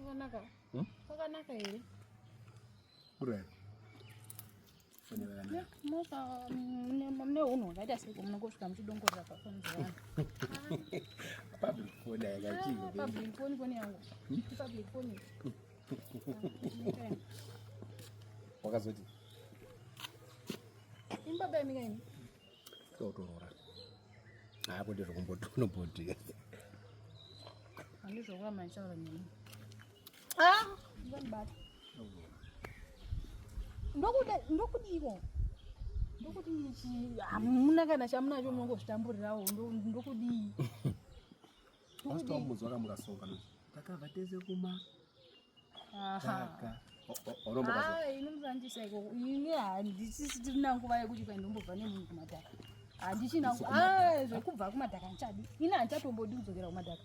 Kwakanaka. Kwakanaka here? Kuri. Mune hunhu hwakaita seiko munongosvika muchidongorera pafoni dzevanhu. Public phone yakachii. Ah, public phone phone yangu. Public phone. Wakazoti Imba baba yamika ini. Totorora. Hapo ndizvo kumbotonomboti. Handizvo kwa maisha nini. Ah, ndibata. Ndokuda ndokudiko. Ndokuti ichi hamuna kana chamunacho munongozvitamburirawo ndokudii. Pastor muzwaka mukasoka. Takabva tese kuma ini musandisa ikoko ini handisisina nguva yekuti kwai ndombobva nemunhu kumadhaka handichina zvekubva kumadhaka handichadi ini handichatombodi kudzokera kumadhaka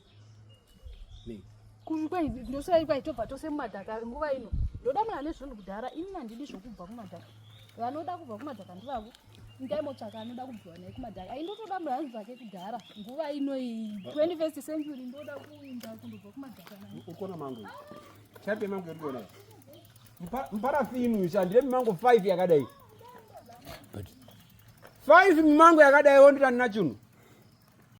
kwai ndosai kwai tobva tose mumadhaka nguva ino ndoda munhu ane zvinhu kudhara ini handidi zvokubva kumadhaka vanoda kubva kumadhaka ndivavo Ndaimotsvaka anoda kubviwa naye kumadhaka. Ai ndotoda mhanzi dzake kudhara. Nguva ino iyi 21st century ndoda kuinda kundobva kumadhaka naye. Ukona mangu. Chape mangu iri kuona. Mparafini uyu shandire mimango 5 yakadai. But 5 mimango yakadai wondita ndina chunhu.